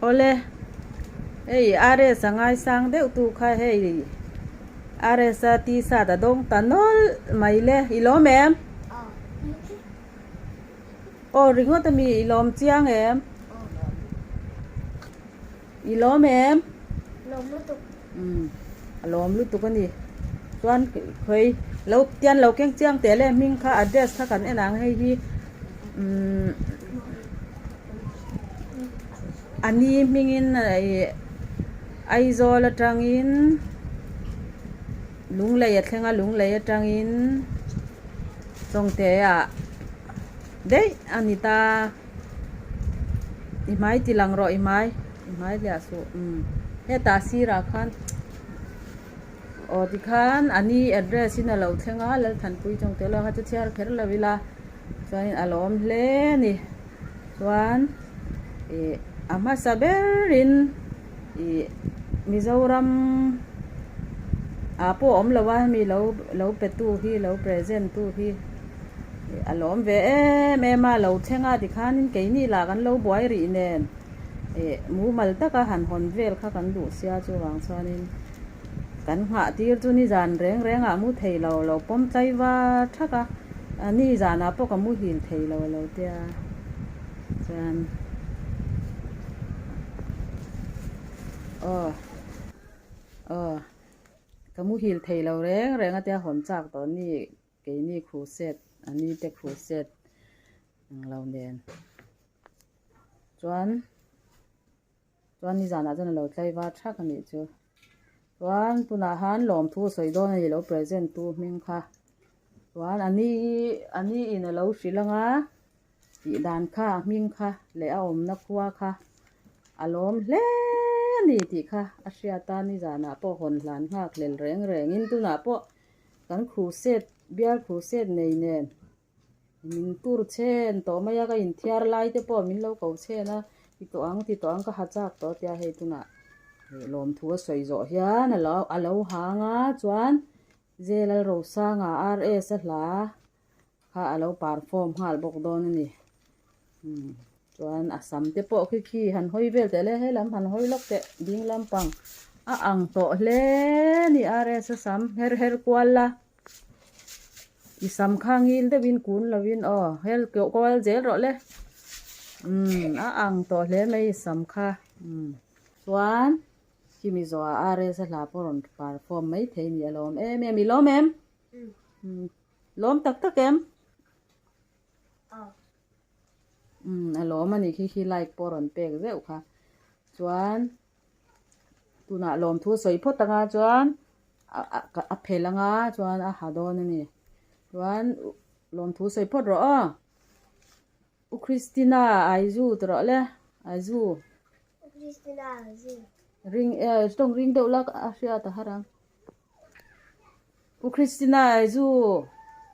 Awle, hei RS a ngaisang deuh tu kha hei RS a t-shirt a dawng ta nawlh mai le, i lawm em? Aw ringawt ami, i lawm chiang em? I lawm em? Lawm lutuk. Umm, a lawm lutuk a ni. Chuan khawi lo tian lo keng chiang teh le hming kha address kha kan en ang hei hi umm a ni hmingin ih Aizawl atangin Lunglei a thleng a Lunglei atangin Chawngte ah daih a ni ta. I hmai ti lang rawh i hmai i hmai hliah suh umm hetah sirah khan aw tikhan a ni address in a lo thleng a Lalthanpui chawngte lo kha chu chhiar kher lo ila chuanin a lawm hle a ni chuan ih a hmasa berin ih Mizoram ah pawh a awm lo a hemi lo lo pe tu hi lo present tu hi. A lawm ve em em a, lo thleng a tikhanin keini lah kan lo buai rih nen ih mumal taka han hawn vel kha kan duh sia chuvang chuanin kan nghah tir chu nizan reng reng ah mu thei lo, lo pawm tlai var thak a, nizan ah pawh ka muhil thei lo a lo tia chuan aw aw ka muhil thei lo reng reng a tia hawn chak tawh ni. Keini khuset, a ni te khuset ang lo nen. Chuan, chuan nizanah chuan a lo tlaivar thak a nih chu. Chuan tunah han lawmthu sawi dawn a ni lo present tu hming kha. Chuan a ni a ni in a lo hrilh ang a, tih dan kha a hming kha leh a awmna khua kha a lawm hle a ni tih kha a hriat a, nizanah pawh hawn hlan nghak hlel reng rengin tunah pawh Kan khuset, bial khuset nei nen min tur chhen tawh mai a, ka inthiar lai te pawh min lo ko chhen a, ti tawh ang, ti tawh ang ka ha chak tawh tia hei tunah lawmthu a sawi zawh hian a lo a lo hang a chuan Zelalrosanga RS a hla kha a lo perform nghal bawk dawn a ni. Umm chuan a sam te pawh khi khi han hawi vel teh le helam han hawi lawk teh ding lampang a ang tawh hle a ni RS a sam her her kual la i sam kha ngil deuhin kun lovin aw hel kual zel rawh le umm a ang tawh hle mai i sam kha umm chuan khimi zawhah RS a hla pawh rawn perform maithei a ni a lawm em em i lawm em? Umm lawm tak tak em? Umm a lawm a ni khi khi like pawh rawn pek zeuh kha chuan tunah lawmthu sawi phawt anga chuan a a phel anga chuan a ha dawn a ni chuan lawmthu sawi phawt rawh aw u Christina Aizu ti rawh le Aizu Christina Aizu ring e tawng ring deuh la a hriat a har ang. Pu Christina ai zu.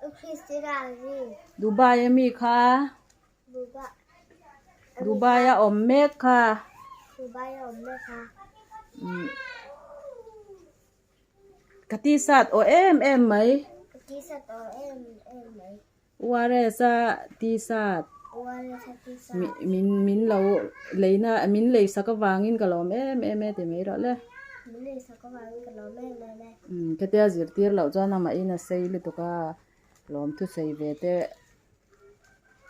Pu Christina ai zu. Dubai a mi kha. Dubai. Dubai a awm mek kha. Dubai a awm mek kha. Ka t-shirt aw em em mai. Ka t-shirt aw em em mai. URS a t-shirt. URS a t-shirt. Min min lo leina min lei sak avangin ka lawm em em e ti mai rawh le. Min lei sak avangin ka lawm em em e. Umm khetia zirtir loh chuan amahin a sei lutuk a lawm thusawi ve te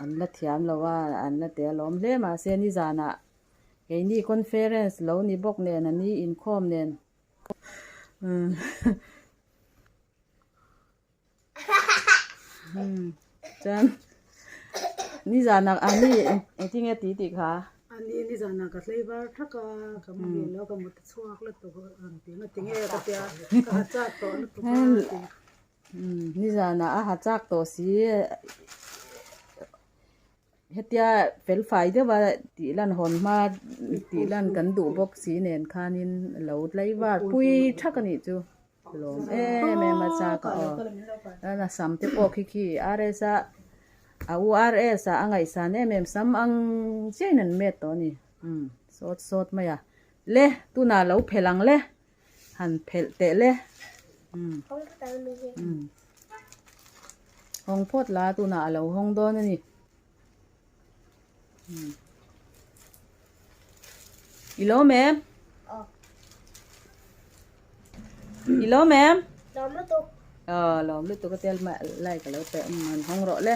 an la thiam lo a an la ti a lawm hle mahse nizanah keini conference lo ni bawk nen a ni inkhawm nen umm. Chuan nizanah a ni engtin nge ti tih kha? A ni nizanah ka hlei var thak a, ka muhil lo ka mut a chhuak lutuk a rawn ti nga tinge ka tia ka ha chak tawh lutuk a ti. Nizanah a ha chak tawh si hetia fel fai deuh a tih lan hawn hma tih lan kan duh bawk si nen khanin lo tlai var pui thak a nih chu. Lawm em em a chak a aw. Chuan a sam te pawh khi khi RS a a u RS a a ngaihsan em em sam ang chiah in an met tawh a ni. Umm sawt sawt mai a. Le tunah lo phelh ang le. Han phelh teh le. Umm. Umm. Hawng phawt la tunah a lo hawng dawn a ni. Umm. I lawm em? I lawm em? Lawm lutuk. Aw lawm lutuk a tel like a lo pe um an hawng rawh le.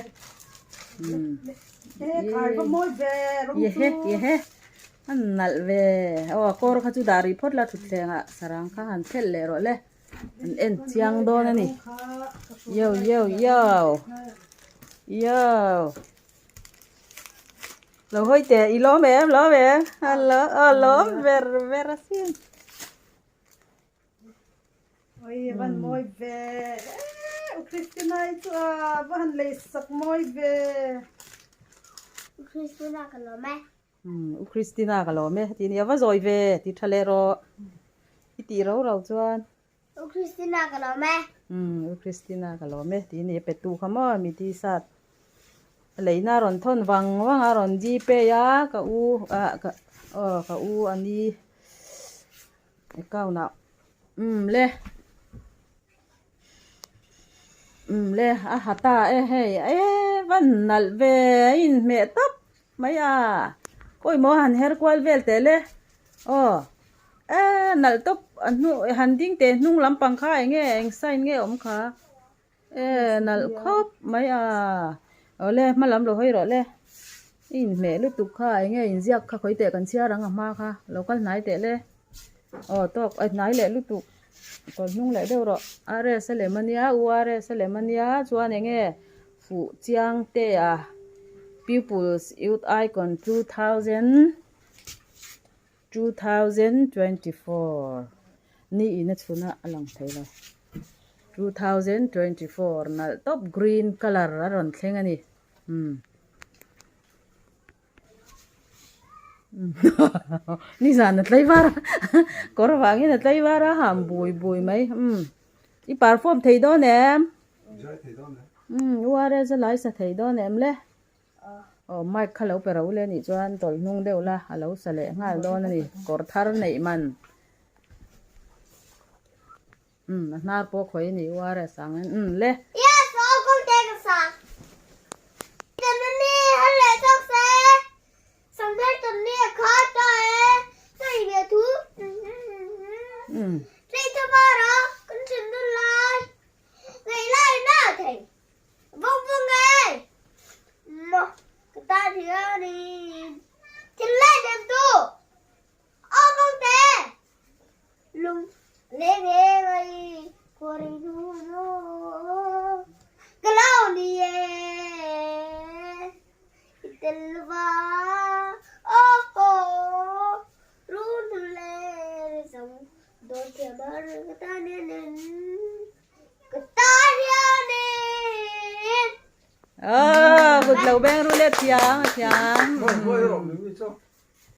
Um. Khai va mawi ve rawng chu. Yehe yehe. An nalh ve. Aw a kawr kha chu dah rih phawt la thutthleng ah sarang kha han phelh leh rawh le. An en chiang dawn a ni. Yo yo yo. Yo. Lo hawi teh i lawm em lawm em a lo a lawm ver ver asin. Oi van mawi ve u Christina i chu a va han lei sak mawi ve. U Christina ka lawm e. U Christina ka lawm e ti nia va zawi ve ti tha leh rawh i tih ro ro chuan. U Christina ka lawm e. U Christina ka lawm e tih nia pe tu kha maw mi ti sat leina a rawn thawn vang vang a rawn gpay a ka u ah ka aw ka u a ni account ah umm le umm le a ha ta e hei e va nalh ve a inhmeh tawp mai a pawimawh a han her kual vel teh le aw e nalh tawp a hnu han ding teh hnung lampang kha eng nge eng sign nge awm kha e nalh khawp mai a awle hma lam lo hawi rawh le i inhmeh lutuk kha eng nge inziak kha khawi teh kan chhiar ang a hma kha lo kal hnai teh le aw tawk a hnai leh lutuk kawr hnung leh deuh rawh RS a lem ania u RS a lem ania chuan eng nge fuh chiang te a pupils youth icon 2024 ni in a chhun a a lang thei lo 2024 nalh tawp green colour a rawn thleng a ni umm nizan a tlai var a kawr vangin a tlai var a ham bui bui mai umm i perform thei dawn em umm URS a lai sa thei dawn em le aw mic kha lo pe ro le nih chuan tawlh hnung deuh la a lo sa leh nghal dawn a ni kawr thar neih man umm a hnar pawh khawi a ni URS ang in umm le. Umm. Aw kut lo beng ru le thiam a thiam.